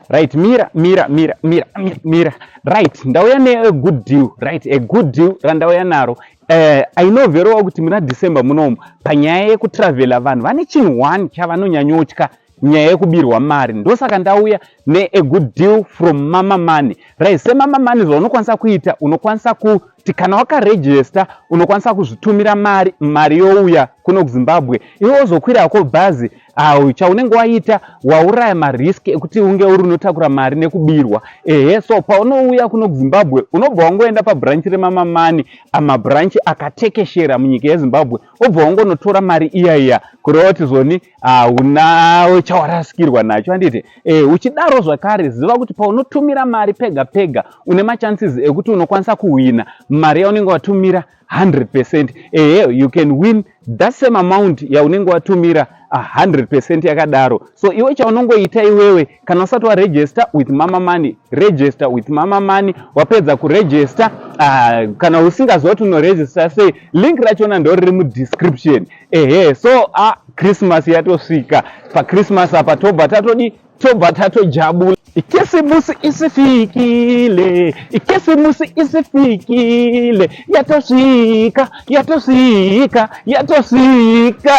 Right, mira, mira, mira, mira, mira, mira. Right, ndauya ne a good deal. Right, a good deal randauya naro. I know very well kuti muna December munomu, panyaya yekutravhela, vanhu vane chinhu one chavanonyanyotya, nyaya yekubirwa mari. Ndosaka ndauya ne a good deal from Mama Money. Right, seMama Money, zvaunokwanisa kuita, unokwanisa kuti kana wakarejista, unokwanisa kuzvitumira mari, mari youya kuno kuZimbabwe, iwe wozokwirako bhazi. Au chaunenge waita, wauraya marisk ekuti unge uri unotakura mari nekubirwa. Ehe, so paunouya kuno kuZimbabwe, unobva wangoenda pabranch reMama Money, amabranch akatekeshera munyika yeZimbabwe, obva wangonotora mari iya iya, kureva kuti zvoni hauna chawarasikirwa nacho, handiti? Uchidaro zvakare, ziva kuti paunotumira mari pega pega, une machances ekuti unokwanisa kuhwina mari yaunenge watumira 100%. Ehe, you can win that same amount yaunenge watumira 100% yakadaro. So iwe chaunongoita iwewe, kana usati waregister with Mama Money, register with Mama Money. Wapedza kuregister, kana usingaziva kuti unoregister sei, link rachona ndo riri mudescription. Ehe, so Christmas yatosvika. PaChristmas apa tobva tatodi, tobva tatojabula. Ikhisimusi isifikile, ikhisimusi isifikile, yatosvika, yatosvika, yatosvika.